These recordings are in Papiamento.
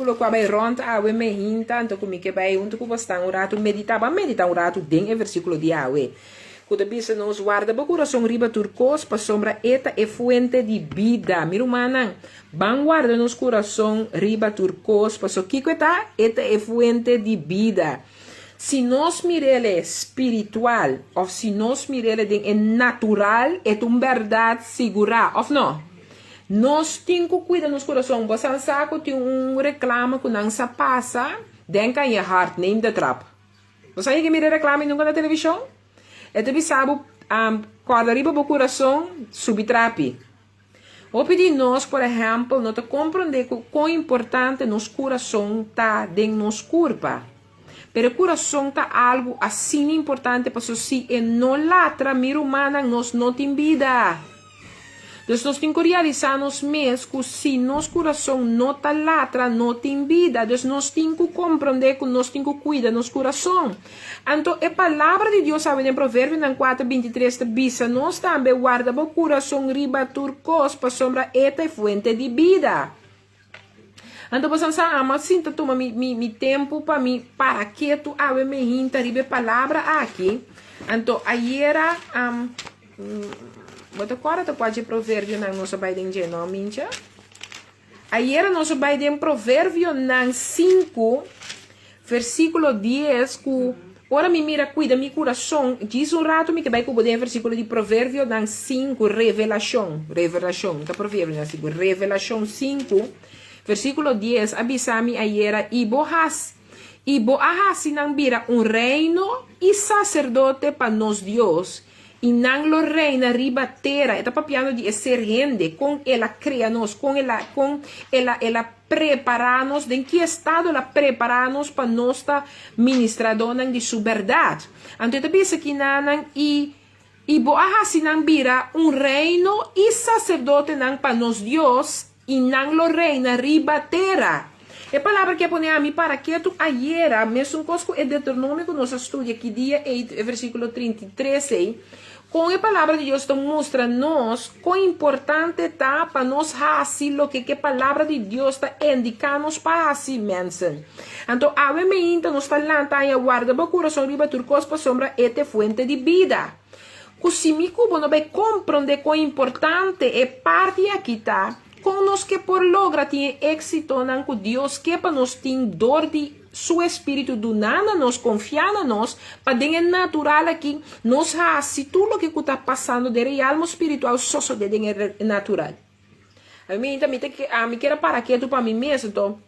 versíkulo ku a bai rònt awe meinta, anto ku mi ke bai huntu ku bosnan un ratu meditá. Ban meditá un ratu den e versíkulo di awe, ku ta bisa nos, Warda bo kurason riba tur kos, pasobra e ta e fuente di bida. Mi rumannan, ban warda nos kurason riba tur kos, pasobra kiko e ta? E ta e fuente di bida. Si nos mir'el spiritual òf si nos mir'el den e natural, e ta un bèrdat sigurá, òf no? Nos tin ku kuida nos kurason. Bo sa sa ku tin un reklama ku nan sa pasa, Denk aan je hart, neem de trap. Bo sa yega mira e reklama nunka na televishon? E ta bisa bo, Kòrda riba bo kurason, subi trapi. Hopi di nos, por ehèmpel, no ta komprondé ku kon importante nos kurason ta den nos kurpa. Pero e kurason ta algu asina importante pasobra si e no latra, mi rumannan, nos no tin bida. Dus nos tin ku realisá nos mes ku si nos kurason no ta latra, no tin bida. Dus nos tin ku komprondé ku nos tin ku kuida nos kurason. Anto e Palabra di Dios awe den Proverbionan kuater 23 ta bisa nos tambe, Warda bo kurason riba tur kos, pasobra e ta e fuente di bida. Anto boso sa ama sinta tuma mi mi mi tempu pa mi para ketu awe me hinta riba e palabra aki. Anto ayera um, bo ta kòrda ta kua dje proverbionan nos a bai den dje, no, Mincha? Ayera nos a bai den Proverbionan 5, versíkulo 10, ku ora mi mira kuida mi kurason, djis un ratu mi ke bai ku bo den e versíkulo di Proverbionan 5, Revelashon, Revelashon, ta Proverbionan 5, Revelashon 5, versíkulo 10, a bisa mi ayera, I bo has, i bo a hasi nan bira un reino i saserdote pa nos Dios, I nan lo reina riba tera. E ta papiando di e ser hende, kon el a krea nos, kon el a, kon el a, el a prepará nos, den ki estado el a prepará nos pa nos ta ministradónan di su bèrdat. Anto e ta bisa kinanan, I, i bo a hasi nan bira un reino i saserdotenan pa nos Dios, I nan lo reina riba tera. E palabra ke a pone ami para ketu ayera, mesun kos ku e Deuteronomio ku nos a studia ki dia ei, e versíkulo 33 ei, kon e palabra di Dios ta mustra nos kon importante ta pa nos hasi loke ku e palabra di Dios ta indiká nos pa hasi, mensen. Anto awe meinta nos ta lanta aña warda bo kurason riba tur kos pasobra e ta e fuente di bida. Ku si mi ku bo no bai komprondé kon importante e parti aki ta, kon nos ke por logra tin e éksitonan ku Dios ke pa nos tin dor di Su Espíritu duná na nos, konfiá na nos, pa den e natural aki nos hasi tur loke ku ta pasando den realmo spiritual sosodé den e natural. Ami ta mi ta ami kier a para ketu pa mi mes, anto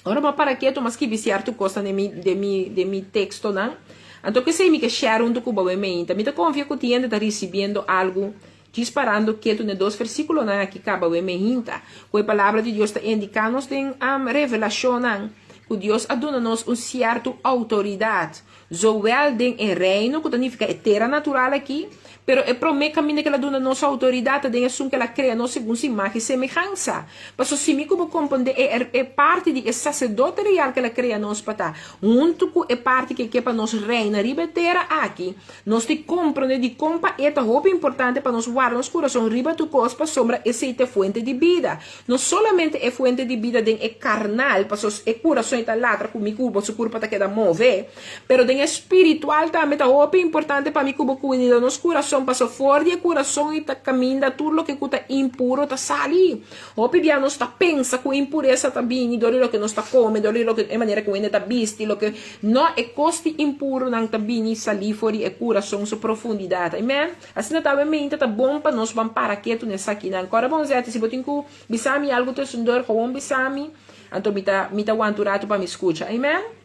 Ora bo a para ketu, m'a skibi sierto kosnan den mi den mi den mi tekstonan. Anto kesei mi ke share huntu ku bo e meinta. Mi ta konfia ku tin hende ta risibiendo algu djis parando ketu na e dos versíkulonan aki kaba e meinta. Ku e Palabra di Dios ta indiká nos den Revelashonnan ku Dios a duna nos un sierto outoridat, zowel den e Reino, ku ta nifiká e tera natural aki, Pero e promé kaminda ku el a duna nos outoridat ta den esun ku el a krea nos segun su imágen i semehansa. Pasobra si mi ku bo komprondé e e parti di e saserdote real ku el a krea nos pa ta, huntu ku e parti ku e ke pa nos reina riba e tera aki, nos tin komprondé dikon pa e ta hopi importante pa nos warda nos kurason riba tur kos pasobra esei ta e fuente di bida. No solamente e fuente di bida den e karnal, pasobra e kurason e ta latra ku mi ku bo su kurpa ta keda move, Pero den e spiritual tambe ta hopi importante pa mi ku bo kuida nos kurason, paso for di e kurason i ta kaminda tur loke ku ta impuro ta sali. Hopi bia nos ta pensa ku impuresa ta bini dor di loke nos ta kome, dor di loke e manera ku hende ta bisti, loke no, e kos di impuronan ta bini sali for di e kurason su profundidat. Amen. Asina ta awe meinta ta bon pa nos ban para ketu na esakinan. Kòrda bon Zeti, si bo tin ku bisa mi algu tusendor, gewoon bisa mi, anto mi ta mi ta wanta un ratu pa mi skucha. Amen.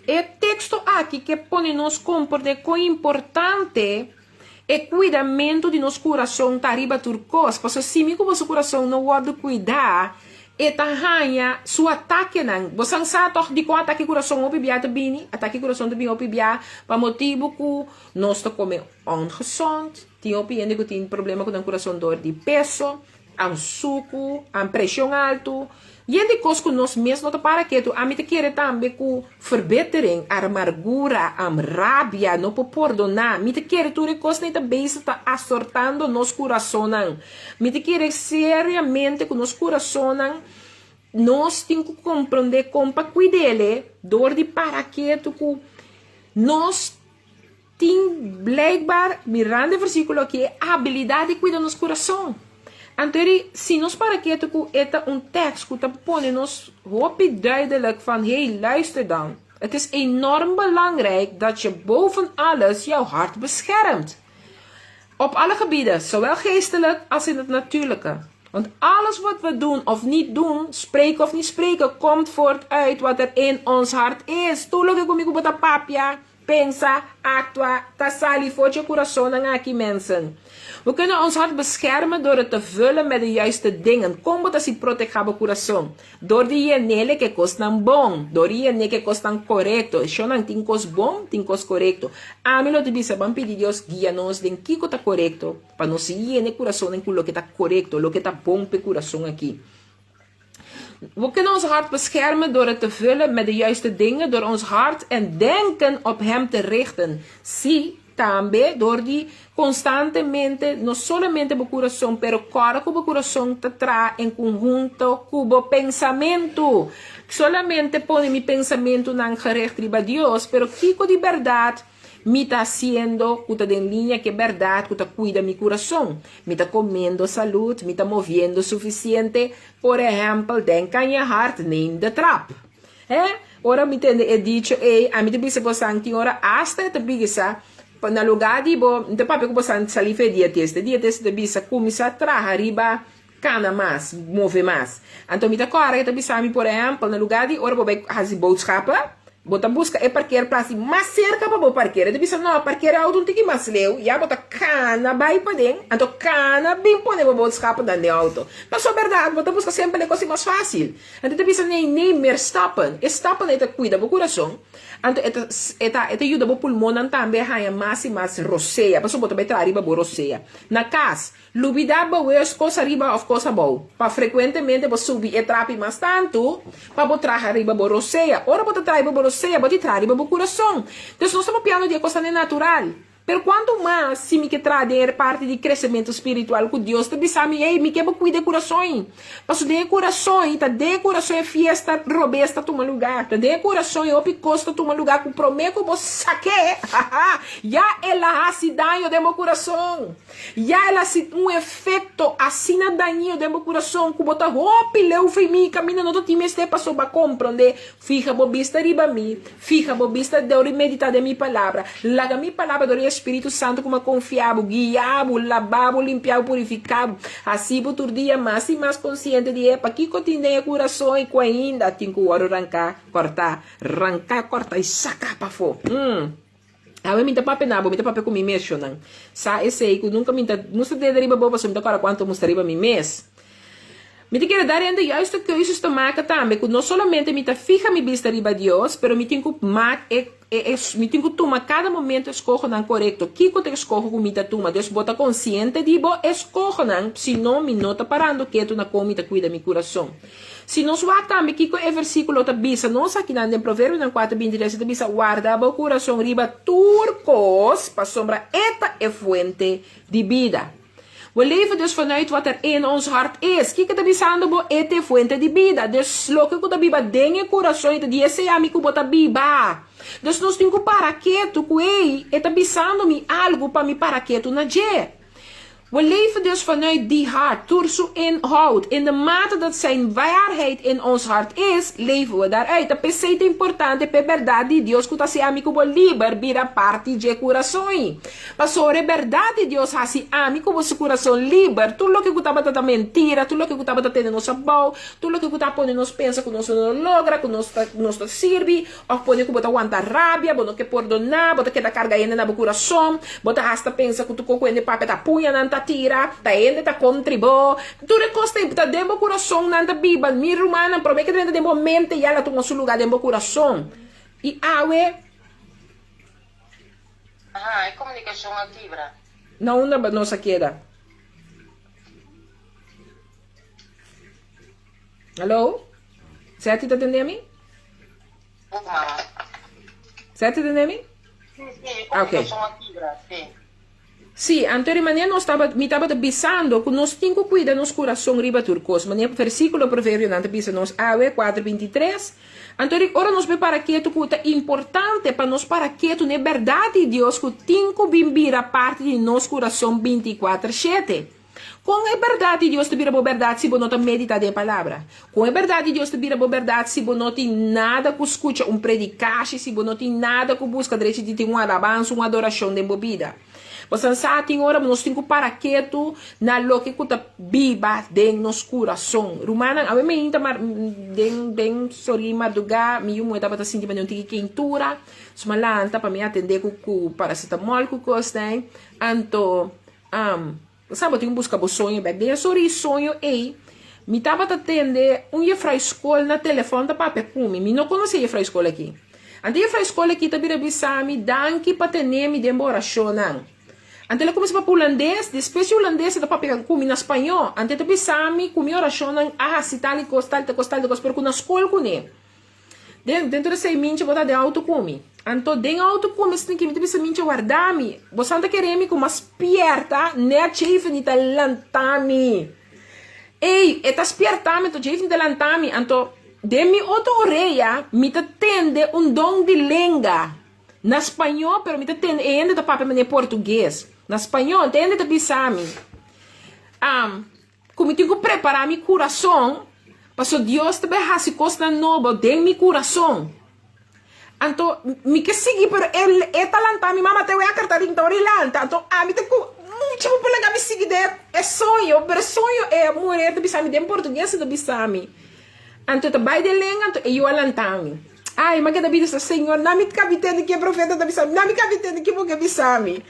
E teksto aki ke pone nos komprendé kon importante e kuidamentu di nos kurason ta riba tur kos. Pasobra si mi ku boso kurason no wòrdu kuidá, e ta haña su atakenan. Bo san sa tòg dikon atake kurason hopi bia ta bini? Atake kurason ta bini hopi bia pa motibu ku nos ta kome ongezond. Tin hopi hende ku tin problema ku nan kurason dor di peso. Am suku, am preshon altu. Yen di kos ku nos mes no ta para ketu. Ami ta kere tambe ku verbittering, amargura, am rabia, no por pordoná. Mi ta kere tur e kosnan ei ta bezig ta asortando nos kurasonnan. Mi ta kere seriamente ku nos kurasonnan nos tin ku komprondé kon pa kuid'el dor di para ketu ku nos Tin blijkbaar, mirando e versíkulo aki, e abilidat di kuida nos kurason. Anto eri, si nos para ketu ku e ta un tèks ku ta pone nos hopi duidelijk van, hey, luister dan, het is enorm belangrijk dat je boven alles jouw hart beschermt. Op alle gebieden, zowel geestelijk als in het natuurlijke. Want alles wat we doen of niet doen, spreken of niet spreken, komt voort uit wat er in ons hart is. Tur loke ku mi ku bo ta papia, Pensa, actua, ta sali for dje curasonnan aki, mensen. We kunnen ons hart beschermen door het te vullen met de juiste dingen. Con bo ta si proteha bo curason? Door di yenele ke cosnan bon, door di yene ke cosnan corecto. E shownan tin cos bon, tin cos corecto. Ami lo ta bisa ban pidi Dios guia nos den kico ta corecto, pa nos yene curasonnan cu loke ta corecto, loke ta bon p'e curason aki. We kunnen ons hart beschermen door het te vullen met de juiste dingen, door ons hart en denken op Hem te richten. Sí, tambe door di constantemente, no solamente bo curason, pero corda cu bo curason ta traha en conhunto cu bo pensamentu. Solamente pone mi pensamentunan gericht riba Dios, pero kico di berdad Mi ta hasiendo ku ta den liña ku e bèrdat ku ta kuida mi kurason. Mi ta komiendo salud, mi ta moviendo sufisiente. Por ehèmpel, denk aan je hart, neem de trap. Hè? Ora mi tende e dicho ei, ami ta bisa bosan tin ora asta e ta bisa, na lugá di bo, mi ta papia ku bosan sali for e dietista. E dietista ta bisa, kuminsá traha riba kana mas, move mas. Anto mi ta kòrda e ta bisa mi, por ehèmpel, na lugá di ora bo bai hasi boodschappen, bo ta buska e parkeerplaats di mas serka pa bo parkeer. E ta bisa, no, parkeer e outo un tiki mas leu, ya bo ta kana bai paden, anto kana bin pone bo boodschappen den outo. Pasobra bèrdat, bo ta buska semper e kos di mas fásil. Anto e ta bisa, nee, neem meer stappen. E stappen ei ta kuida bo kurason, anto e ta e ta e ta yuda bo pulmonnan tambe haña mas i mas rosea, pasobra bo ta bai traha riba bo rosea. Na kas, Lubidá bewust kos ariba òf kos abou, pa frekuentemente bo subi e trapi mas tantu pa bo traha riba bo rosea. Ora bo ta traha riba bo rosea, bo tin traha riba bo kurason. Dus nos ta papiando di e kosnan natural. Pero kuantu mas si mi ke traha den e parti di kresementu spiritual ku Dios ta bisa mi, Ey, mi ke bo kuida e kurason. Pasobra den e kurason, ta den e kurason e fiesta robes ta tuma lugá. Ta den e kurason e hopi kos ta tuma lugá ku promé ku bo sak'é, ya el a hasi daño den bo kurason. Ya el hasi un efekto asina dañino den bo kurason ku bo ta hopi leu fi mi kaminda no ta tin mester pasobra komprondé. Fiha bo bista riba mi, fiha bo bista dor di meditá den mi palabra. Laga mi palabra dor di e Spiritu Santu ku mi a konfia bo, guia bo, laba bo, limpia bo, purifiká bo. Hasi bo tur dia mas i mas konsiente di e pakiko tin den e kurason i ku ainda tin ku wòrdu ranká, kòrtá, ranká, kòrtá i saká pafó. Awe mi ta papia na bo, mi ta papia ku mi mes, shonnan. Sa esei ku nunka mi ta mustra dede riba bo pasobra mi ta kòrda kuantu mustra riba mi mes. Mi ta kere dar hende juiste keuzes te maka tambe ku no solamente mi ta fiha mi bista riba Dios, pero mi tin ku mak e e mi tin ku tuma kada momento eskohonan korekto. Kiko ta e eskoho ku mi ta tuma? Dus bo ta konsiente di bo eskohonan, si no mi no ta parando ketu na kon mi ta kuida mi kurason. Si nos wak tambe kiko e versíkulo ta bisa nos akinan den Proverbionan kuater bintitres e ta bisa, Warda bo kurason riba tur kos, pasobra e ta e fuente di bida. We leven dus vanuit wat er in ons hart is. Kiko e ta bisando bo? E ta e fuente di bida. Dus loke ku ta biba den e kurason e ta di esei ami ku bo ta biba. Dus nos tin ku para ketu ku ei e ta bisando mi algu pa mi para ketu na dje. We leven dus vanuit die hart, tur su inhoud. In de mate dat zijn waarheid in ons hart is, leven we daaruit. Ta p'esei ta importante p'e bèrdat di Dios ku ta hasi ami ku bo liber bira parti dje kurason. Pasobra e bèrdat di Dios hasi ami ku bo su kurason liber. Tur loke ku tabata ta mentira, tur loke ku tabata tene nos abou, tur loke ku ta pone nos pensa ku nos no logra, ku nos ta nos ta sirbi, Òf pone ku bo ta wanta rabia, bo no ke pordoná, bo ta keda karga hende na bo kurason, bo ta hasta pensa ku tur kos ku hende papia ta puña nan ta tira, ta hende ta kontri bo. Tur e kos ta den bo kurason nan ta biba. Mi rumannan, promé ke drenta den bo mente ya la tuma su lugá den bo kurason. I awe. Aha, e komunikashon a kibra. Na unda nos a keda? Hallo? Seti ta tende mi? Seti tende mi? Ok. Sí, anto di manera nos tabata, mi tabata bisando ku nos tin ku kuida nos kurason riba tur kos. Manera versíkulo Proverbionan ta bisa nos awe, kuater 23. Anto di ora nos bai para ketu ku ta importante pa nos para ketu na e bèrdat di Dios ku tin ku bin bira parti di nos kurason 24/7. Kon e bèrdat di Dios ta bira bo bèrdat si bo no ta meditá den e Palabra? Kon e bèrdat di Dios ta bira bo bèrdat si bo no tin nada ku skucha un predikashi, si bo no tin nada ku buska drechi di tin un alabansa, un adorashon den bo bida? Bo sa sa tin ora nos tin ku para ketu na loke ku ta biba den nos kurason. Rumannan, awe mainta mar den den sori mardugá mi yu muhé tabata sinti manera un tiki keintura, so mi a lanta pa mi atendé ku ku paracetamol ku kosnan, anto Am, bo sa bo tin buska bo soño bek. Den e sori soño ei, mi tabata tende un jefrou skol na telefòn ta papia ku mi. Mi no konosé jefrou skol aki. Anto jefrou skol aki ta bira bisa mi, Danki pa tene mi den bo orashonnan. Anto el a kuminsá papia hulandes, despues di hulandes e ta papia ku mi na spañó. Anto e ta bisa mi ku mi orashonnan a hasi tal i kos, tal i kos, tal i kos, pero ku na skol kuné. Den dentro di esei mincha bo ta den auto ku mi. Anto den auto ku mi esaki mi ta bisa mincha warda mi. Bo san ta kere mi ku mas spierta net Jefany ta lanta mi. Ey e ta spierta mi anto Jefany ta lanta mi anto den mi otro orea mi ta tende un don di lenga na spañó pero mi ta tende e hende ta papia manera portugues na spañó anto e hende ta bisa mi Ku mi tin ku prepará mi kurason, paso Dios ta bai hasi kosnan nobo den mi kurason. Anto, mi ke sigui, pero e e ta lantá mi, Mama, te wèker ta rinta ora i lanta. Anto, ami ta ku mucha bo por laga mi sigui den e soño, pero e soño e muher ta bisa mi den portugues e ta bisa mi. Anto e ta bai den lenga, anto e yu a lantá mi. Ai, mi a keda bisa, Señor, na mi ka bi tende ke profeta ta bisa mi, na mi ka bi tende ke bo ke bisa mi.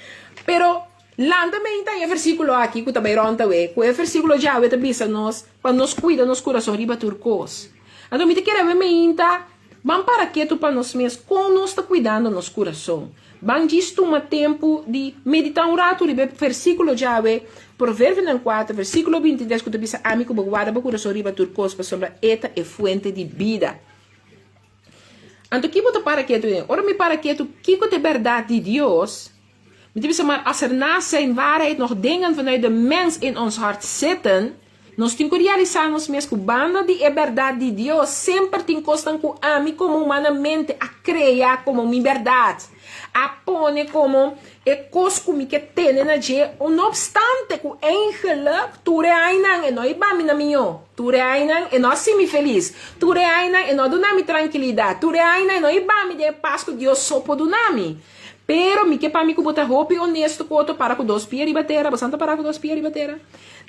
Pero. Lanta meinta e versíkulo aki ku ta bai rònt awe, ku e versíkulo djawe ta bisa nos pa nos kuida nos kurason riba tur kos. Anto mi ta kere awe meinta ban para ketu pa nos mes kon nos ta kuidando nos kurason. Ban djis tuma tempu di meditá un ratu riba e versíkulo djawe, Proverbionan 4, versíkulo 23 ku ta bisa ami ku bo warda bo kurason riba tur kos pasobra e ta e fuente di bida. Anto ki bo ta para ketu den? Ora mi para ketu kiko ta e bèrdat di Dios, Mi ta bisa maar as er naast zijn waarheid nog dingen vanuit de mens in ons hart zitten, nos tin ku realisá nos mes ku banda di e bèrdat di Dios semper tin kosnan ku ami komo humanamente a krea komo mi bèrdat, a pone komo e kos ku mi ke tene na dje, no opstante ku eigenlijk tur e ainan e no a hiba mi na mihó, tur e ainan e no a hasi mi felis, tur e ainan e no a duna mi trankilidat, tur e ainan e no a hiba mi den e pas ku Dios so por duna mi. Pero mi ke pa mi ku bo ta hopi honesto ku otro para ku dos pia riba tera, bosan ta para ku dos pia riba tera?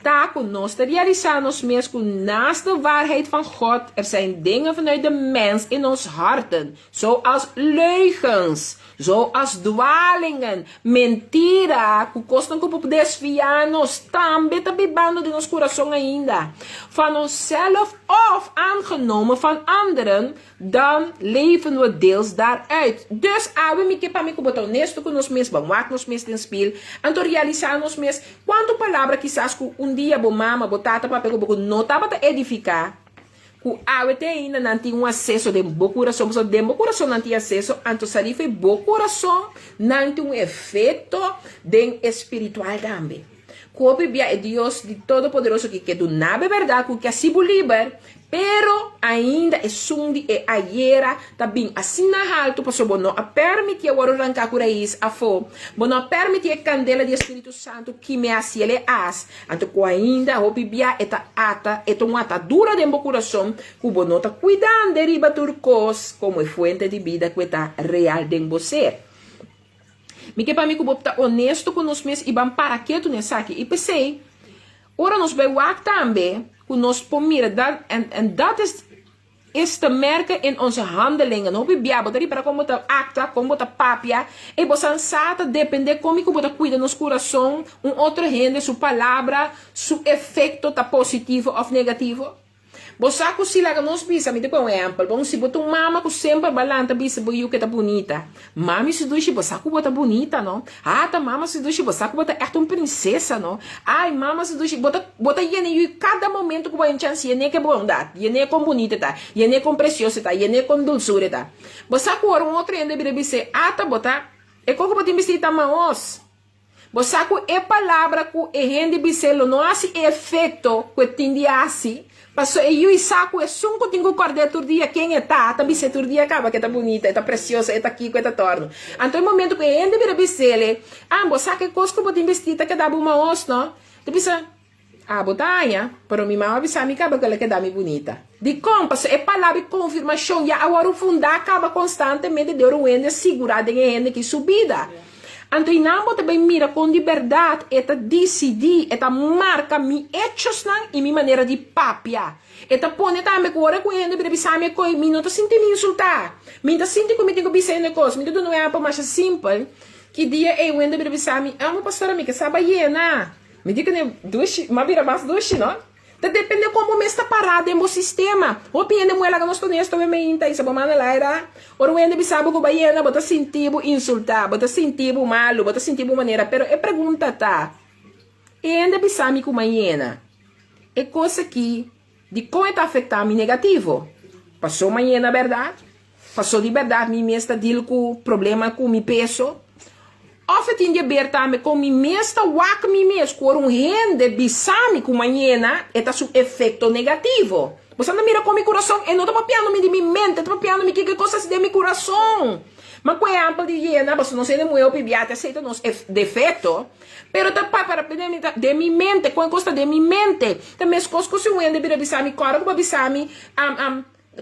Ta ku nos ta realisá nos mes ku naast de waarheid van God er zijn dingen vanuit de mens in ons harten, zoals leugens, zoals dwalingen, mentira, ku kosnan ku por desviá nos tambe ta bibando den nos kurason ainda, van onszelf of aangenomen van anderen, Dan leven we deels daaruit. Dus awe mi ke pa mi ku bo ta honesto ku nos mes, ban wak nos mes den spiel, anto realisá nos mes kuantu palabra kisas ku un dia bo mama, bo tata papia ku bo ku no tabata edifiká, ku awe te ainda nan tin un aseso den bo kurason, pasobra den bo kurason nan tin aseso, anto salí fo'i bo kurason nan tin un efekto den e spiritual tambe. Ku hopi bia e Dios di Todopoderoso ki ke duna bo e bèrdat ku ke hasi bo liber, Pero ainda esun di e ayera ta bin asina haltu pasobra bo no a permitié wòrdu ranká ku rais afó, bo no a permití e kandela di e Spiritu Santu kime hasié el e as, anto ku ainda hopi bia e ta ata, e ta un atadura den bo kurason ku bo no ta kuidando riba tur kos komo e fuente di bida ku e ta real den bo ser. Mi ke pa mi ku bo ta honesto ku nos mes i ban para ketu na esaki. I p'esei, ora nos bai wak tambe ku nos por mira dat en en dat is is te merken in onze handelingen. Hopi bia bo ta ripara kon bo ta aktua, kon bo ta papia, i bo san sa ta depende kon mi ku bo ta kuida nos kurason, un otro hende su palabra, su efekto ta positivo òf negativo. Bo sa ku si laga nos bisa, mi ta pone un ehèmpel, bon, si bo ta un mama ku semper ba lanta bisa bo yu ku e ta bunita, Mami su dushi, bo sa ku bo ta bunita, no? Ah, ta mama su dushi, bo sa ku bo ta ègt un prinsesa, no? Ai, mama su dushi, bo ta, bo ta yena yu kada momento ku bo haña chans, yen'é ku e bondat, yen'é kon bunita e ta, yen'é kon presioso e ta, yen'é kon dulsura e ta. Bo sa ku ora un otro hende bira bis'é, Ata, bo ta, e kon ku bo tin bisti ta maos. Bo sa ku e palabra ku e hende bis'é lo no hasi e efekto ku e tin di hasi, paso e yu i sa ku esun ku tin ku kòrd'é tur dia ken e ta, ta bis'é tur dia kaba ku e ta bunita, e ta presioso, e ta kiko, e ta tòrnu. Anto e momento ku e hende bira bis'é, Ah, bo sa ku e kos ku bo tin bistí ta keda bo maos, no? Ta bisa, Ah, bo ta haña, pero mi mama bisa mi kaba ku el a keda mi bunita. Dikon? Pasobra e palabra di konfirmashon ya a wòrdu fundá kaba konstantemente dor un hende sigurá den e hende ki su bida. Anto i nan bo ta bai mira kon di bèrdat e ta disidí, e ta marka mi echosnan i mi manera di papia. E ta pone tambe ku ora ku e hende bira bisa mi e kos, mi no ta sinti mi insultá. Mi ta sinti ku mi tin ku bisa hende kos. Mi ta duna un ehèmpel masha simpel. Ki dia ei un hende bira bisa mi, Amo pastora, mi ke sa bayena. Mi di kende dushi, m'a bira mas dushi, no? Ta depende kon bo mes ta pará den bo sistema. Hopi hende muhé laga nos ta honesto we meinta i sa bo manda laira. Ora un hende bisa bo ku bo a yena, bo ta sinti bo insultá, bo ta sinti bo malu, bo ta sinti bo manera. Pero e pregunta ta, e hende bisa mi ku m'a yena, e kos aki dikon e ta afektá mi negativo? Pasó m'a yena bèrdat? Pasó di bèrdat mi mes ta deal ku problema ku mi peso? Òf e tin di aber tambe kon mi mes ta wak mi mes ku ora un hende bisa mi ku mañana e ta su efekto negativo? Bo sa ta mira kon mi kurason e no ta papiando mi di mi mente, e ta papiando mi kiko kos hasi den mi kurason. Ma ku ehèmpel di yena, pasobra nos hende muhé hopi bia ta esei ta nos defekto, pero ta papia den mi mente, kon e kos ta den mi mente. Ta meskos ku si un hende bira bisa mi, kòrda ku bo a bisa mi,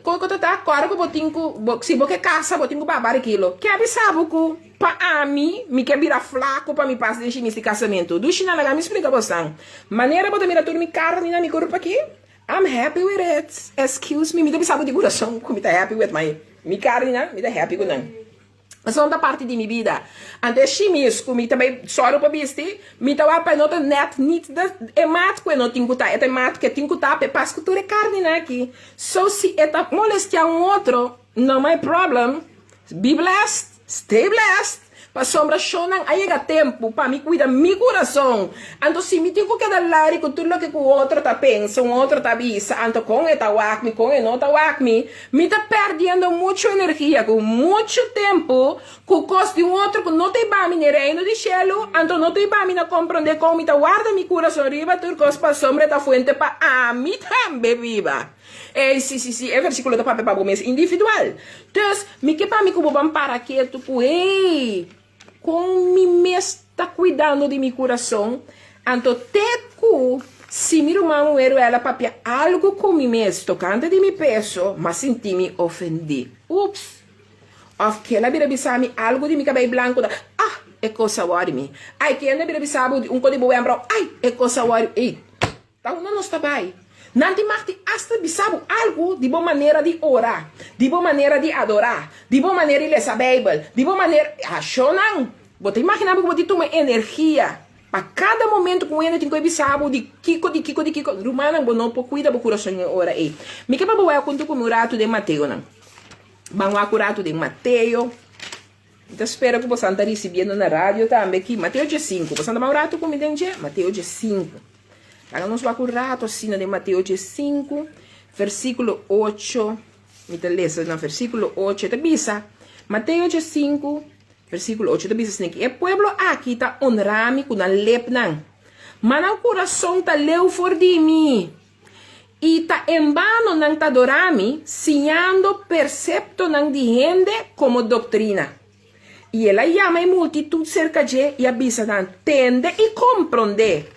Kon ku ta ta kòrda ku bo tin ku bo si bo ke kasa bo tin ku baha bari kilo. Ke a bisa bo ku pa ami mi ke bira flaku pa mi pas den shimis di kasamentu. Dushi nan laga mi splika bosan. Manera bo ta mira tur mi karni na mi kurpa aki, I'm happy with it. Excuse me, mi ta bisa bo di kurason ku mi ta happy with my mi karninan, mi ta happy ku nan. Pasobra ta parti di mi bida. Anto e shimis ku mi ta bai sòru pa bisti, mi ta wak pa e no ta nèt nit de e mat ku e no tin ku ta. E ta e mat ku e tin ku ta pa e pas ku tur e karninan aki. So si e ta molestiá un otro, no my problem. Be blessed, stay blessed. Pasobra shownan a yega tempu pa mi kuida mi kurason. Anto si mi tin ku keda lari ku tur loke ku otro ta pensa, un otro ta bisa, anto kon e ta wak mi, kon e no ta wak mi, Mi ta perdiendo muchu energia ku muchu tempu ku kos di un otro ku no ta hiba mi n'e Reino di Shelu, anto no ta hiba mi na komprondé kon mi ta warda mi kurason riba tur kos pasobra e ta fuente pa ami tambe biba. Ey, si, si, si, e versíkulo ta papia pa bo mes individual. Dus, mi ke pa mi ku bo ban para ketu ku, hey, Kon mi mes ta kuidando di mi kurason? Anto te ku si mi ruman muher wèl a papia algu ku mi mes tokante di mi peso, m'a sinti mi ofendí. Ups! Òf kel a bira bisa mi algu di mi kabei blanku ta, Ah! E kos a wòri mi. Ai, kende a bira bisa bo di un kos di bo wèmbrou, Ai! E kos a wòri mi. Ei! Ta unda nos ta bai? Nan tin mag di asta bisa bo algu di bo manera di ora, di bo manera di adorá, di bo manera di lesa Beibel, di bo manera. Ashonnan! Bo ta imaginá bo ku bo tin tuma energia pa kada momento ku un hende tin ku e bisa bo di kiko, di kiko, di kiko? Rumannan, bo no por kuida bo kurason e ora ei. Mi ke pa bo wak huntu ku mi un ratu den Mateonan. Ban wak un ratu den Mateo. Mi ta spera ku bosan ta risibiendo na radio tambe aki. Mateo diesinku. Bosan ta ban un ratu ku mi den dje? Mateo diesinku. Laga nos wak un ratu asina den Mateo diesinku, versíkulo ocho. Mi ta lesa na versíkulo ocho. E ta bisa, Mateo diesinku, versíkulo ocho, e ta bisa asina aki, E pueblo aki ta onra mi ku nan lepnan, ma nan kurason ta leu for di mi. I ta en bano nan ta adorá mi, siñando perseptonan di hende komo doktrina. I el a yama e multitut serka dje i a bisa nan, Tende i komprondé.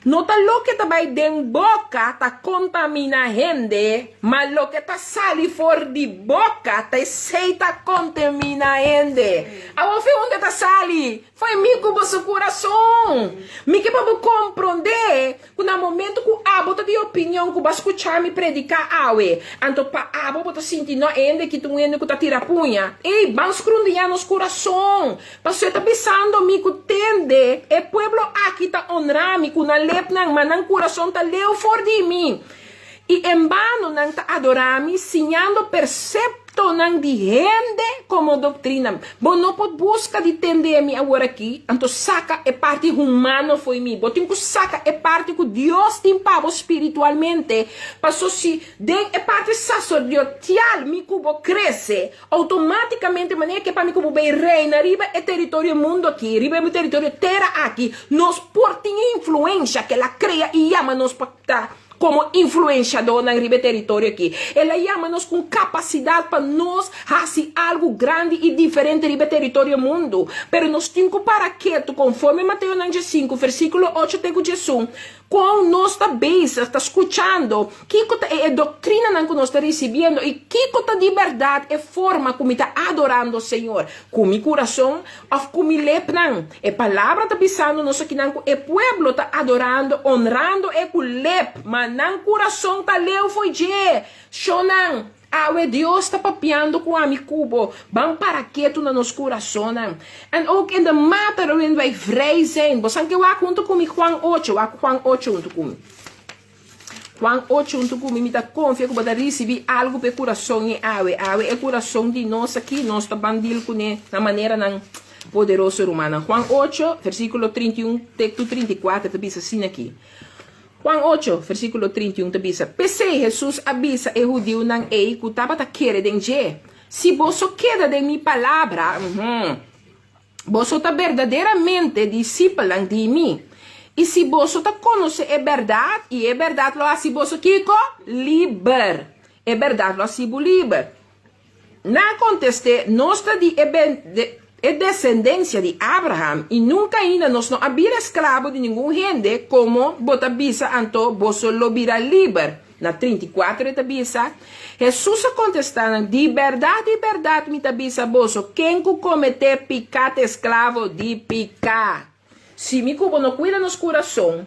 No ta loke ta bai den boka ta kontaminá hende, ma loke ta sali for di boka ta esei ta kontaminá hende. Awor fe unda ta sali? Fo'i mi ku boso kurason. Mi ke pa bo komprondé Ku na momento ku abo ta di opinion ku bo a skucha mi prediká awe, anto pa abo bo ta sinti no hende ki ta un hende ku ta tira puña. Ey, ban skrundiñá nos kurason, pasobra e ta bisando mi ku tende, e pueblo aki ta onra mi ku nan lepnan, ma nan kurason ta leu for di mi. I en bano nan ta adorá mi, siñando perseptonan di hende komo doktrina. Bo no por buska di tende mi aworakí, anto saka e parti humano fo'i mi. Bo tin ku saka e parti ku Dios tin pa bo spiritualmente, paso si den e parti saserdotial mi ku bo krese, Outomátikamente manera ke pa mi ku bo bai reina riba e teritorio mundu aki, riba e teritorio tera aki, nos por tin e influensha ke el a krea i yama nos pa ta komo influenshadónan riba e teritorio aki. El a yama nos ku un kapasidat pa nos hasi algu grandi i diferente riba e teritorio mundu. Pero nos tin ku para ketu konforme Mateonan diesinku, versíkulo ocho te ku diesun, Kon nos ta bezig ta skuchando kiko ta e e doktrinanan ku nos ta risibiendo i kiko ta di bèrdat e forma ku mi ta adorando Señor, ku mi kurason òf ku mi lepnan? E Palabra ta bisando nos akinan ku e pueblo ta adorando, onrando e ku lep, ma nan kurason ta leu fo'i dje. Shonnan! Awe Dios ta papiando ku ami ku bo, ban para ketu na nos kurasonnan. En ook in de mate waarin wij vrij zijn. Bo san ke wak huntu ku mi Juan ocho, wak Juan ocho huntu ku mi. Juan ocho huntu ku mi, mi ta konfia ku bo ta risibí algu pa e kurason e awe. Awe e kurason di nos aki, nos ta ban dil kuné na maneranan poderoso rumannan. Juan ocho, versíkulo 31 te ku 34 ta bisa asina aki. Juan ocho, versíkulo 31 ta bisa, P'esei Hesus a bisa e hudiunan ei ku tabata kere den dje, Si boso keda den mi palabra, boso ta berdaderamente disipelnan di mi. I si boso ta konosé e bèrdat, i e bèrdat lo hasi boso kiko? Liber. E bèrdat lo hasi bo liber. Nan a kontest'é, Nos ta di e desendensia di Abraham, i nunka ainda nos no a bira esklabo di ningun hende, komo bo ta bisa anto, Boso lo bira liber? Na 34 e ta bisa, Hesus a kontestá nan, Di bèrdat, di bèrdat mi ta bisa boso, ken ku kometé piká ta esklabo di piká. Si mi ku bo no kuida nos kurason,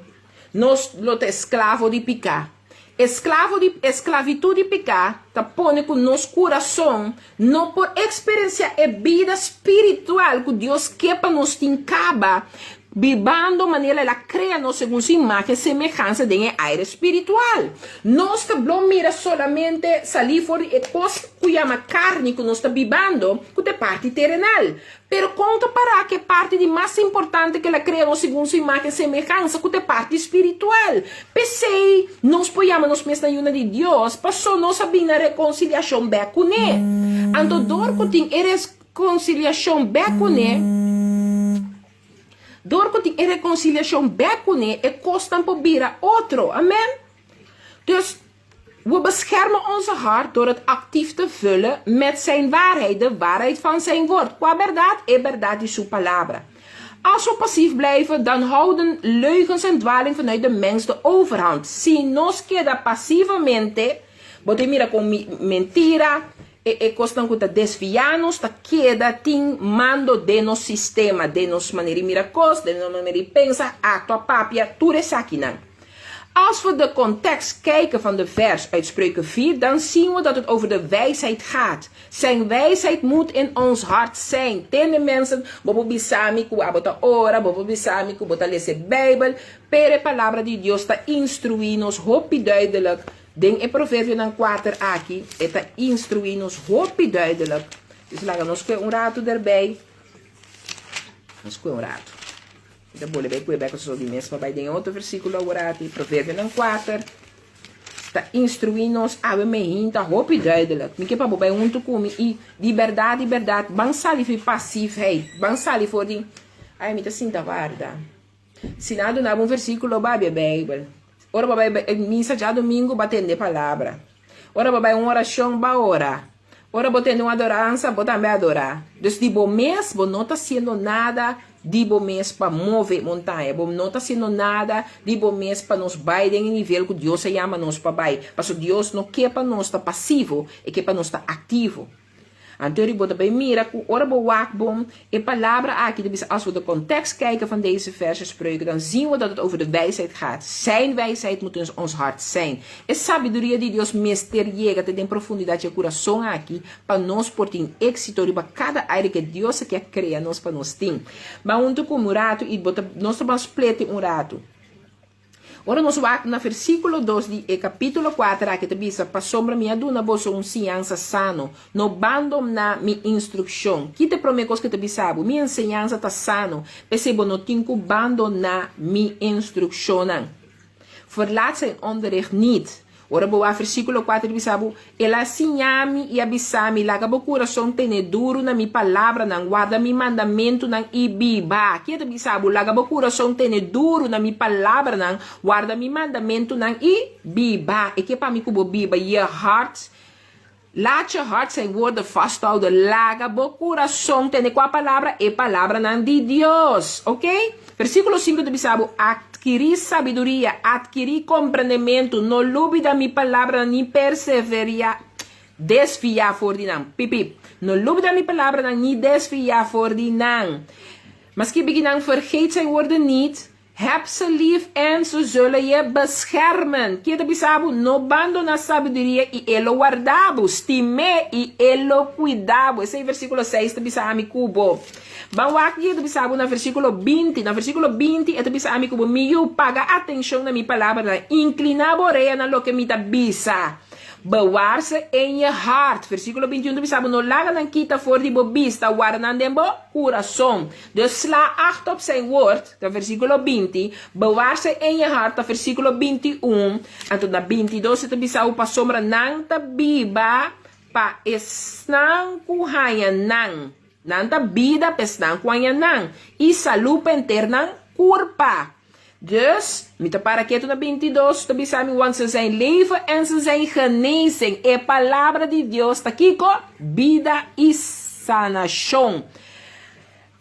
nos lo ta esklavo di piká. Esklavo di esklavitud di piká ta pone ku nos kurason no por eksperensiá e bida spiritual ku Dios ke pa nos tin kaba, bibando manera El a krea nos segun Su imágen semehansa den e aire spiritual. Nos ta blo mira solamente salí for di e kos ku yama karni ku nos ta bibando, ku ta e parti terenal. Pero kon ta pará ku e parti di mas importante ku el a krea nos segun su imágen i semehansa, ku ta e parti spiritual? P'esei, nos por yama nos mes na yunan di Dios, pasó nos a bin na rekonsiliashon bèk kuné. Anto dor ku tin e rekonsiliashon bèk kuné, dor ku tin e rekonsiliashon bèk kuné, e kosnan por bira otro. Amèn? Dus, We beschermen onze hart door het actief te vullen met Zijn waarheid, de waarheid van Zijn woord. Kua bèrdat? E bèrdat di Su Palabra. Als we passief blijven, dan houden leugens en dwaling vanuit de mens de overhand. Si nos keda pasivamente, bo ta mira kon mentira, e e kosnan ku ta desviá nos ta keda tin mando den nos sistema, den nos manera di mira kos, den nos manera di pensa, aktua, papia, tur esakinan. Als we de context kijken van de vers uit Spreuken 4, dan zien we dat het over de wijsheid gaat. Zijn wijsheid moet in ons hart zijn. Tende mensen, bo por bisa mi ku abo ta ora, bo por bisa mi ku bo ta lesa e Bijbel, pero e palabra di Dios ta instruí nos hopi duidelijk. Den e Proverbionan kuater aki, e ta instruí nos hopi duidelijk. Dus laga nos kue un ratu derbij. Nos kue un ratu. Mi ta bolbe bai kue bek pasobra di mes pa bai den e otro versíkulo aworati. Proverbionan kuater ta instruí nos awe meinta hopi duidelijk. Mi ke pa bo bai huntu ku mi i di bèrdat, di bèrdat, ban sali for di pasifheid, ban sali for di, ai mi ta sinta warda. Si nan a duna bo un versíkulo, bo habia Beibel. Ora bo bai misa djadumingu, bo a tende palabra. Ora bo bai un orashon, bo a ora. Ora bo tende un adoransa, bo tambe a adorá. Dus di bo mes, bo no ta hasiendo nada di bo mes pa move montaña. Bo no ta hasiendo nada di bo mes pa nos bai den e nivel ku Dios a yama nos pa bai. Pasobra Dios no ke pa nos ta pasivo, e ke pa nos ta aktivo. Anto ri bo ta bay mira cu ora bo wak bon e palabra aki ta bisa als we de context kijken van deze verse Spreuken dan zien we dat het over de wijsheid gaat. Zijn wijsheid moet in ons hart zijn. E sabiduria di Dios mester yega te den profundidad dje curason aki pa nos por tin exito riba cada area ke Dios aki a crea nos pa nos tin. Ban hunto cu mi un rato y bo ta nos ta ban splete un rato. Ora nos wak na versíkulo 2 di e kapítulo 4 aki ta bisa, "Pasobra mi a duna boso un siñansa sano, no bandoná mi instrukshon." Ki ta e promé kos ku ta bisa bo? Mi enseñansa ta sano, p'esei bo no tin ku bandoná mi instrukshonnan. Verlaat zijn onderricht niet. Ora bo wak versíkulo 4 bisa bo, "El a siña mi i a bisa mi, laga bo kurason tene duru na mi palabranan, warda mi mandamentunan i biba." Ki ta bisa bo? Laga bo kurason tene duru na mi palabranan, warda mi mandamentunan i biba. E ke pa mi ku bo biba. Je hart. Laat je hart zijn woorden vasthouden. Laga bo kurason tene kua palabra? E palabranan di Dios. Ok? Versíkulo 5 ta bisa bo, "Atkirí sabiduria, atkirí komprendementu, no lubidá mi palabranan ni perseverá, desviá for di nan." Pip, pip. No lubidá mi palabranan ni desviá for di nan. Maske beginan, vergeet zijn woorden niet. Heb ze lief en ze zullen je beschermen. Ki ta bisa bo? No bandoná sabiduria i e lo warda bo. Stim'é i e lo kuida bo. Esei versíkulo 6 ta bisa ami ku bo. Ban wak ki ta bisa bo na versíkulo 20. Na versíkulo 20 e ta bisa ami ku bo. Mi yu, paga atenshon na mi palabranan. Inkliná bo orea na loke mi ta bisa. Bewaar ze in je hart. Versíkulo 21 ta bisa bo, no laga nan kita for di bo bista, warda nan den bo kurason. Dus sla acht op zijn woord, ta versíkulo 20. Bewaar ze in je hart, ta versíkulo 21. Anto na 22 ta bisa bo, pasobra nan ta biba pa esnan ku haña nan. Nan ta bida pa esnan ku haña nan. I salú pa henter nan kurpa. Dus, mi ta para ketu na 22, ta bisa mi, want ze zijn leven en ze zijn genezing. E palabra di Dios ta kiko? Bida i sanashon.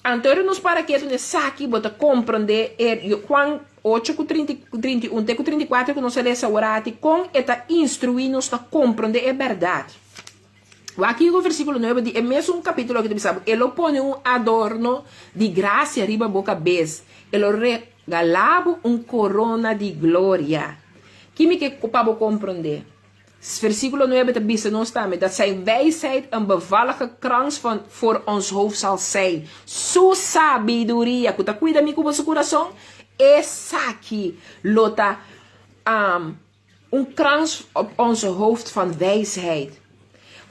Anto nos para ketu n'esaki, bo ta komprondé e Juan 8 ku 31 te ku 34 ku nos a lesa awor aki, kon e ta instruí nos ta komprondé e bèrdat. Aki ku versíkulo 9 di e mesun kapítulo ku ta bisa, e lo pone un adorno di grasia riba bo kabes. E lo regalá bo un korona di gloria. Ki mi ke pa bo komprondé? Versíkulo 9 ta bisa nos tambe dat zijn wijsheid een bevallige krans voor ons hoofd zal zijn. Su sabiduria, ku ta kuida mi ku bo kurason, esaki lo ta een krans op onze hoofd van wijsheid.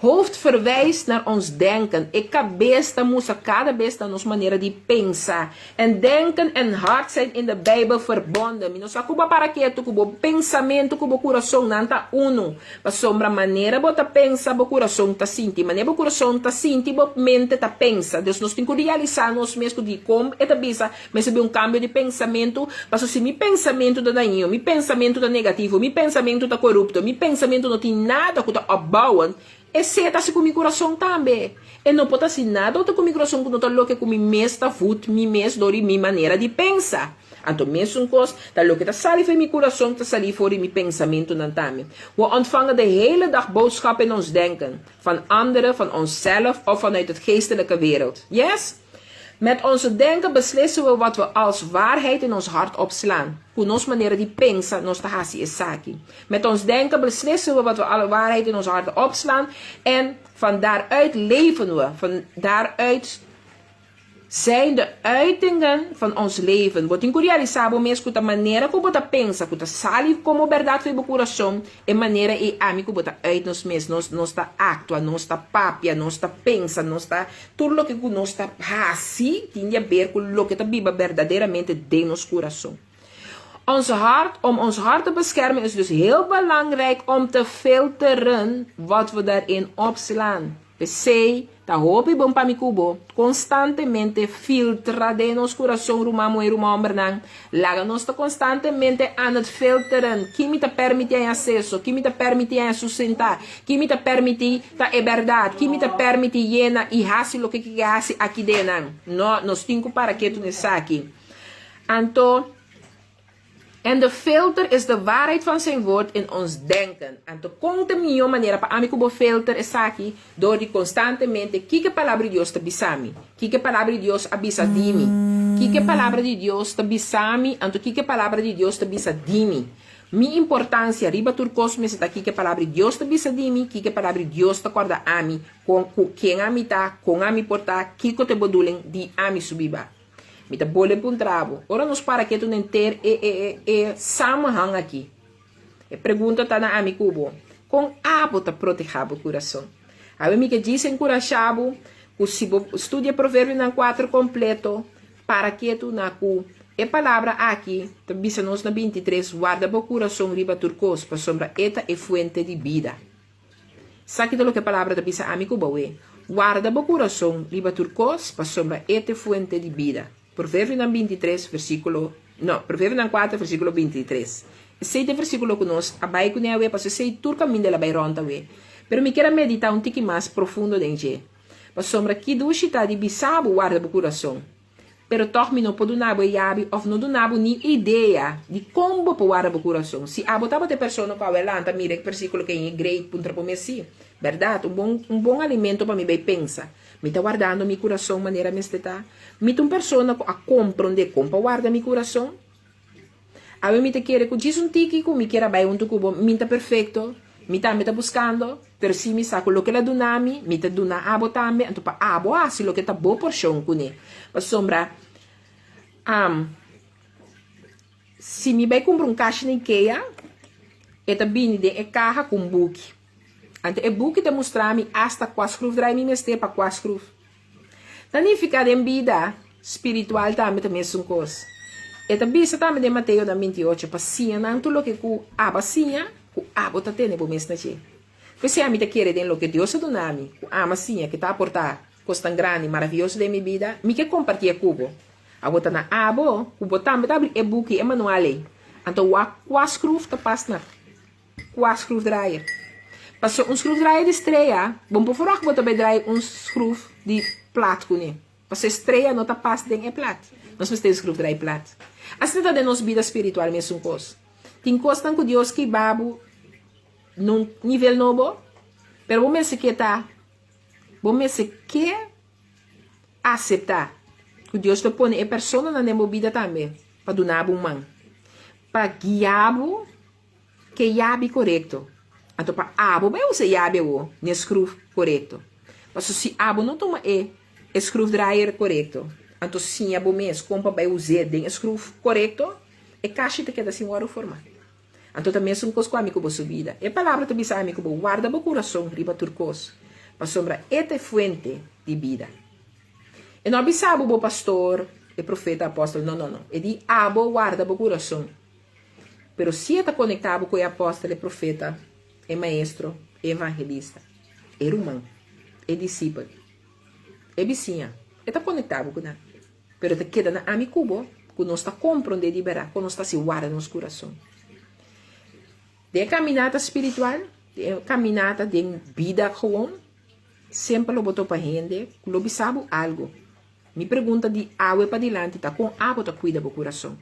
Hoofd verwijst naar ons denken. E kabes ta mustra kada bes na nos manera di pensa. En denken en hart zijn in de Bijbel verbonden. Mi no sa ku bo a para ketu ku bo pensamentu ku bo kurason nan ta unu. Pasobra manera bo ta pensa, bo kurason ta sinti. Manera bo kurason ta sinti, bo mente ta pensa. Dus nos tin ku realisá nos mes ku di kon e ta bisa, mester bin un kambio di pensamentu. Paso si mi pensamentu ta dañino, mi pensamentu ta negativo, mi pensamentu ta korupto, mi pensamentu no tin nada ku ta opbouwend, esei ta hasi ku mi kurason tambe. E no por hasi nada otro ku mi kurason ku no ta loke ku mi mes ta voed mi mes dor di mi manera di pensa. Anto mesun kos, ta loke ta sali for di mi kurason ta sali for di mi pensamentunan tambe. We ontvangen de hele dag boodschappen in ons denken. Van anderen, van onszelf of vanuit het geestelijke wereld. Yes? Met onze denken beslissen we wat we als waarheid in ons hart opslaan. Ku nos manera di pensa, nos ta hasi esaki. Met ons denken beslissen we wat we alle waarheid in ons hart opslaan. En van daaruit leven we. Van daaruit zijn de uitingen van ons leven. Bo tin ku realisá bo mes ku ta manera ku bo ta pensa, ku ta sali komo bèrdat for di bo kurason, e manera ei ami ku bo ta uit nos mes, nos ta aktua, nos ta papia, nos ta pensa, nos ta tur loke ku nos ta hasi tin di haber ku loke ta biba berdaderamente den nos kurason. Ons hart, om ons hart te beschermen, is dus heel belangrijk om te filteren wat we daarin opslaan. P'esei, ta hopi bon pa mi ku bo, konstantemente filtra den nos kurason, ruman muhé, ruman hòmbernan. Laga nos ta konstantemente aan het filteren. Ki mi ta permití haña akseso? Ki mi ta permití haña sustentá? Ki mi ta permití ta e bèrdat? Ki mi ta permití yena i hasi loke ke hasi aki den? No, nos tin ku para ketu n'esaki. Anto, en de filter is de waarheid van zijn woord in ons denken. Anto, kon ta mihó manera pa ami ku bo filter esaki? Dor di konstantemente kiko palabra di Dios ta bisa mi. Kiko palabra di Dios a bisa di mi. Kiko palabra di Dios ta bisa mi. Anto kiko palabra di Dios ta bisa di mi. Mi importansia riba tur kos mester ta kiko palabra di Dios ta bisa di mi, kiko palabra di Dios ta kòrda ami, kon ku ken ami ta, kon ami por ta, kiko ta e bedoeling di ami su biba. Mi ta bolbe puntra bo. Ora nos para ketu na henter e e e e samenhang aki. E pregunta ta na ami ku bo, Kon abo ta protehá bo kurason? Awe mi ke djis enkurashá bo ku si bo studia Proverbionan kuater kompleto, para ketu na ku e palabra aki ta bisa nos na 23, Warda bo kurason riba tur kos, pasobra e ta e fuente di bida. Esaki ta loke e palabra ta bisa ami ku bo awe, Warda bo kurason riba tur kos, pasobra e ta e fuente di bida. Proverbionan 23 versíkulo, no, Proverbionan 4 versíkulo 23. Esei ta e versíkulo ku nos a bai kuné awe, pasobra esei tur kaminda el a bai rònt awe. Pero mi kier a meditá un tiki mas profundo den dje. Pasobra ki dushi ta di bisa bo warda bo kurason, pero tòg mi no por duna bo e yabi òf no duna bo ni idea di kon bo por warda bo kurason. Si abo tabata e persona ku awe a lanta mira e versíkulo ke e great puntra bo mes, sí, bèrdat, un bon un bon alimento pa mi bai pensa. Mi ta wardando mi kurason manera mester ta? Mi ta un persona ku a komprondé kon pa warda mi kurason? Awe mi ta kere ku djis un tiki ku mi kier a bai huntu ku bo. Mi ta perfekto, mi tambe ta buskando, pero si mi sa ku loke el a duna mi, mi ta duna abo tambe, anto pa abo hasi loke ta bo porshon kuné. Pasobra, si mi bai kumpra un kashi na Ikea, e ta bini den e kaha ku un buki. Anto e buki ta mustra mi asta kua skrufdraai mi mester pa kua skruf. Ta nifiká den bida spiritual tambe ta mesun kos. E ta bisa tambe den Mateo nan 28 pa siña nan tur loke ku abo a siña, ku abo ta tene bo mes na dje. P'esei ami ta kere den loke Dios a duna mi, ku ami a siña, ke ta aportá kosnan grandi, maravioso den mi bida, mi ke kompartié ku bo. Abo ta na abo ku bo tambe ta abri e buki, e manual ei. Anto wak kua skruf ta pas na Kua schroefdraaier? Pasobra un schroefdraaier di strea, bo no por verwacht bo ta bai draai un schroef di plat kuné. Pasobra e strea no ta pas den e plat. Nos mester un schroefdraai plat. Asina ta den nos bida spiritual mesun kos. Tin kosnan ku Dios ke ba bo na un nivel nobo, pero bo mester ke ta, bo mester ke aseptá ku Dios lo pone e personanan den bo bida tambe pa duna bo un man, pa guia bo. Ke yabi korekto. Anto pa abo bai usa e yabi awo n'e skruf korekto. Paso si abo no tuma e e skrufdraaier korekto, anto siña bo mes kon pa bai us'é den e skruf korekto, e kashi ta keda sin wòrdu formá. Anto ta mesun kos ku ami ku bo su bida. E palabra ta bisa ami ku bo warda bo kurason riba tur kos, pasobra e ta e fuente di bida. E no a bisa bo bo pastor, e profeta, apòstel, no, no, no. E di abo warda bo kurason. Pero si e ta konektá bo ku e apòstel, e profeta, e maestro, e evangelista, e ruman, e disipel, e bisiña, e ta konektá bo ku nan. Pero ta keda na ami ku bo ku nos ta komprondé di bèrdat kon nos ta hasi warda nos kurason. Den e kaminata spiritual, den e kaminata den bida gewoon, semper lo bo topa hende ku lo bisa bo algu. Mi pregunta di awe padilanti ta kon abo ta kuida bo kurason?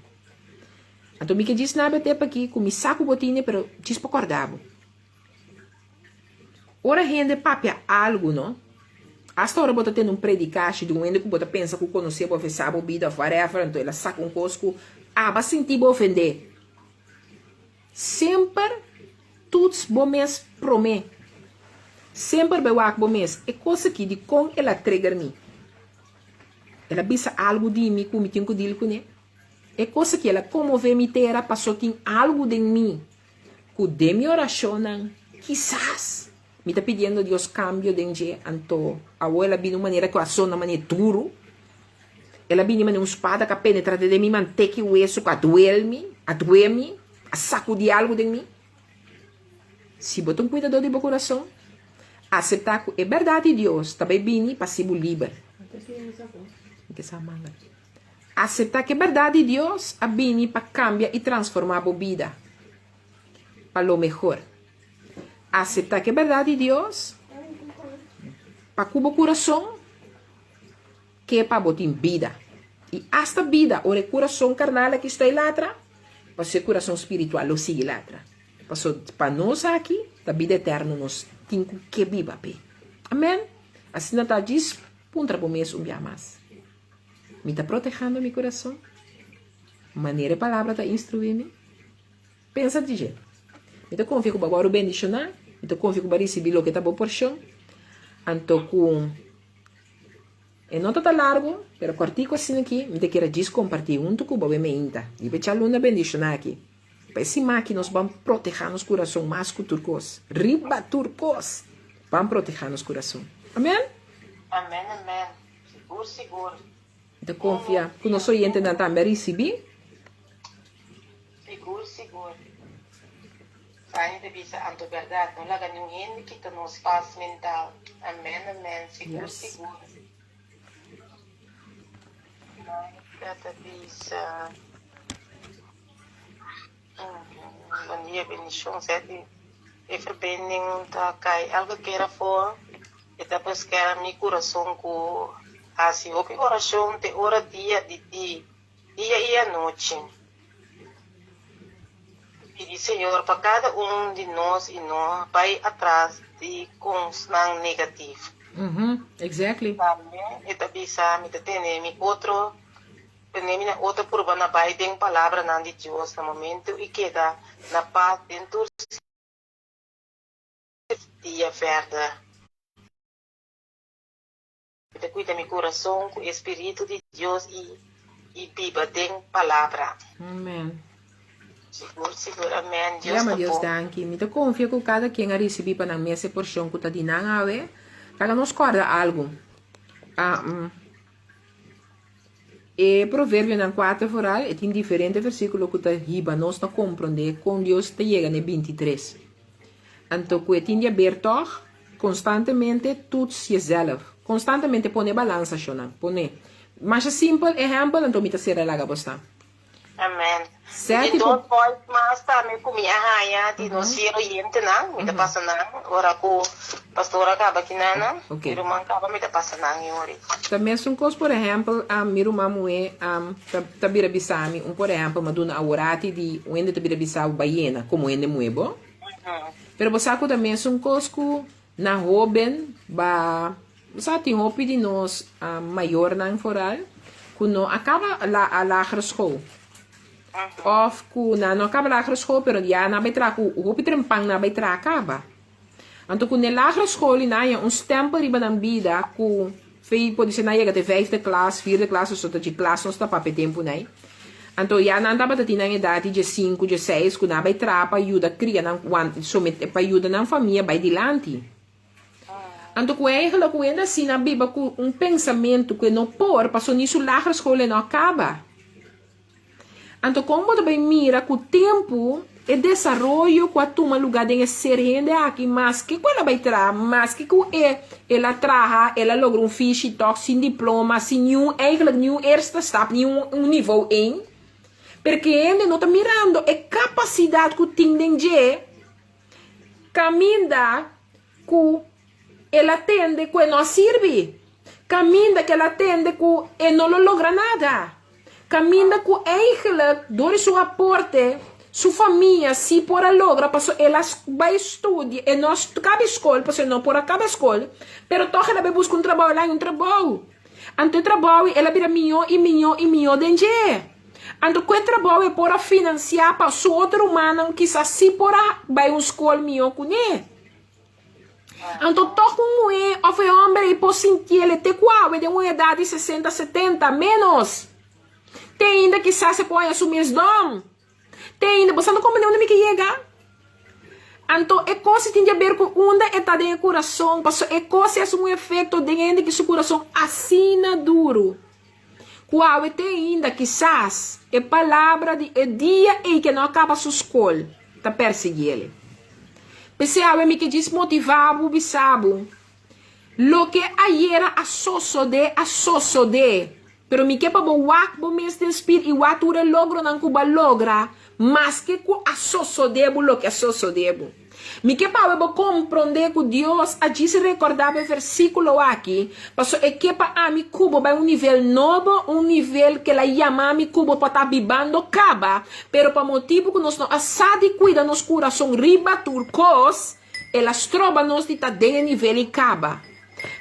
Anto mi ke djis na bete paki ku mi sa ku bo tine pero djis pa kòrda bo. Ora hende papia algu no, asta ora bo ta tende un predikashi di un hende ku bo ta pensa ku konosé bo of e sa bo bida of whatever anto el a saka un kos ku abo a sinti bo ofendé. Semper toets bo mes promé. Semper bai wak bo mes, e kos aki dikon el a trigger mi? El a bisa algu di mi ku mi tin ku deal kuné? E kos aki el a konmové mi tera paso tin algu den mi ku den mi orashonnan kisas mi ta pidiendo Dios kambio den dje anto awor el a bini un manera ku a sona manera duru el a bini manera un spada ku a penetra den mi manteka i wesu ku a duel mi a due mi a sakudi algu den mi. Si bo ta un kuidadó di bo kurason aseptá ku e bèrdat di Dios ta bai bini pa hasi bo liber. Aseptá ku e bèrdat di Dios a bini pa kambia i transformá bo bida pa lo mehor. Aseptá ku e bèrdat di Dios pa ku bo kurason ke pa bo tin bida. I asta bida ora e kurason karnal aki stoi latra, pasobra e kurason spiritual lo sigui latra. Pasobra pa nos aki ta bida eterno nos tin ku ke biba p'e. Amen. Asina ta djis puntra bo mes un bia mas. Mi ta protehando mi kurason manera e palabra ta instruí mi? Pensa di dje. Mi ta konfia ku bo a wòrdu bendishoná, mi ta konfia ku bo a risibí loke ta bo porshon, anto ku E no ta ta largu, pero kòrtiku asina aki, mi ta kier a djis kompartí huntu ku bo e meinta. Riba e djaluna bendishoná aki. Pa e siman aki nos ban protehá nos kurason mas ku tur kos. Riba tur kos, ban protehá nos kurason. Amèn? Amèn, amèn. Sigur, sigur. Mi ta konfia ku nos oyentenan tambe a risibí. Sigur, sigur. Fanny ta bisa, Anto bèrdat, no laga niun hende kita nos pas mental. Amèn, amèn. Sigur, sigur. Monica ta bisa, Bon dia, bendishon. Sèt e verbinding ta kai elke keer afó. E ta beskerm mi kurason ku hasi hopi orashon te ora dia di di dia i anochi. Pidi Señor pa kada un di nos i no bai atras di kosnan negativ. Exactly. Tambe e ta bisa, Mi ta tene mi otro, tene mi na otro purba na bai den palabranan di Dios na momento i keda na pas den tur dia verder. Mi ta cuida mi curason cu e Spiritu di Dios y y biba den Palabra. Amen. Sigur, sigur, amen. Dios Yama ta Dios bon. danki. Mi ta confia cu cada ken a ricibi pa nan mes e porcion cu ta di nan awe. Laga nos corda algu. E Proverbionan cuater vooral, e tin diferente versiculo cu ta hiba nos na compronde con Dios ta yega n'e bintitres. Anto cu e tin di haber tog, Constantemente toets jezelf. Constantemente pone balansa shonan. Pone. Masha simpel ehempel anto mi ta cera laga bo sta. Amen. Mi Seti tin po. dos voice mas tambe ku mi a haña di nos fiel oyentenan. Mi ta pasa nan ora ku pastor a kaba kinana. Ok. Mi ruman kaba mi ta pasa nan e ora ei. Ta mesun kos por ehempel mi ruman muhé ta ta bira bisa mi un por ehempel mi a duna aworati di un hende ta bira bisa bo bayena komo hende muhé bo. Pero bo sa ku ta mesun kos ku na hóben ba bo sa tin hopi di nos mayornan foral ku no a kaba la lagere school òf ku nan no a kaba lagere school pero ya nan a bai traha ku hopi trempan nan a bai traha kaba. Anto ku n'e lagere school i nan haña un stèmpel riba nan bida ku Fei podise nan yega te vijfde klas, vierde klas of so ta dje klas nos ta papia tempu nai. Anto ya nan tabata tin nan edat di dje sinku, dje seis ku nan a bai traha pa yuda kria nan wan somet pa yuda nan famia bai dilanti. Anto ku eigenlijk ku hende asina a biba ku un pensamentu ku e no por paso ni su lagere school e no a kaba. Anto kon bo ta bai mira ku tempu e desaroyo ku a tuma lugá den e ser hende aki maske ku el a bai traha, maske ku e el a traha, el a logra un fishi tòg sin diploma, sin niun eigenlijk niun eerste stap, niun un nivo ein, perke hende no ta mirando e kapasidat ku tin den dje kaminda ku el a tende ku e no a sirbi, kaminda ku el a tende ku e no lo logra nada. Caminda cu eigenlijk door di su aporte su famia si por a logra paso el a bay studia e no a caba e scol paso e no por a caba e scol pero toch el a bay busca un trabao el a haña un trabao anto e trabao el a bira miyo y miyo y miyo den dje anto cu e trabao e por a financia pa su otro rumannan kisas si por a bay un scol miyo cune. Anto tòg un muhé òf e hòmber ei por sintiel e te ku awe den un edat di sesenta, setenta, ménos. Te ainda kisas e por haña su mes dòm. Te ainda, bo sa no komprendé unda mi ke yega? Anto e kos ei tin di aber ku unda e ta den e kurason, pasobra e kos ei hasi un efekto den hende ki su kurason asina duru, ku awe te ainda kisas e palabra di e dia ei ke no a kaba su skol ta persiguiel. P'esei awe mi ke djis motivá bo bisa bo, Loke ayera a sosodé, a sosodé. Pero mi ke pa bo wak bo mes den spil i wak tur e logronan ku bo a logra, maske ku a sosodé bo loke a sosodé bo. Mi ke pa awe bo komprondé ku Dios a djis rekordá bo e versíkulo aki, pasobra e ke pa ami ku bo bai un nivel nobo, un nivel ku el a yama mi ku bo pa ta bibando kaba, pero pa motibu ku nos no a sa di kuida nos kurason riba tur kos, el a stroba nos di ta den e nivel ei kaba.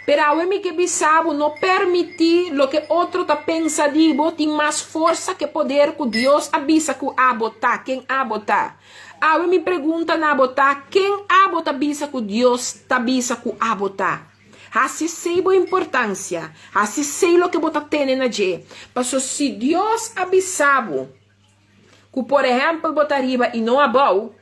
Pero awe mi ke bisa bo, no permití loke otro ta pensa di bo tin mas forsa ke poder ku Dios a bisa ku abo ta, ken abo ta. Awe mi pregunta na bo ta, ken abo ta bisa ku Dios ta bisa ku abo ta? Hasi esei bo importansia. Hasi esei loke bo ta tene na dje. Paso si Dios a bisa bo ku por ehèmpel bo ta riba i no abou,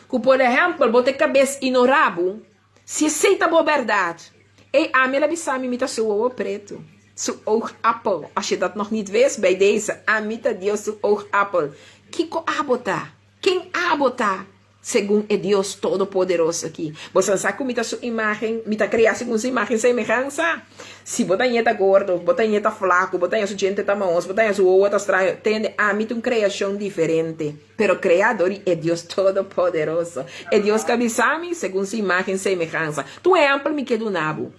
ku por ehèmpel bo ta e kabes i no rabu, si esei ta bo bèrdat, ey ami el a bisa mi mi ta su wowo pretu, su oogappel. Als je dat nog niet wist, bij deze, ami ta Dios su oogappel. Kiko abo ta? Ken abo ta? Segun e Dios Todopoderoso aki. Bo sa sa ku mi ta su imágen, mi ta kreá segun su imágen i semehansa? Si bo ta ñe ta gordo, bo ta ñe ta flaku, bo ta ñe su djente ta mahos, bo ta ñe su wowo ta straño, tende, ami ta un kreashon diferente, pero kreá dor di e Dios Todopoderoso, e Dios ku a bisa mi segun su imágen i semehansa. Ta un ehèmpel mi ke duna bo,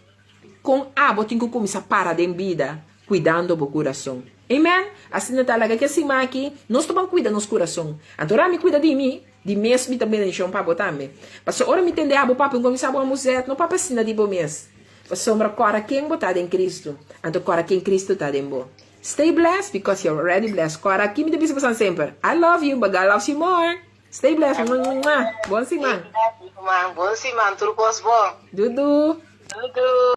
kon abo tin ku kuminsá para den bida kuidando bo kurason. Amen! Asina ta, laga ke siman aki nos ta ban kuida nos kurason. Anto ora mi kuida di mi, Di mes mi ta benedicion pa bo tambe. Pasobra ora mi tende abo papia un cuminsa bo amuset, no papia asina di bo mes. Pasobra cora ken bo ta den Cristo, anto cora ken Cristo ta den bo. Stay blessed because you're already blessed. Cora aki mi ta bisa bosan semper, I love you but God loves you more. Stay blessed. Mwah. Bon siman. Bon siman, tur cos bon. Dudu. Dudu.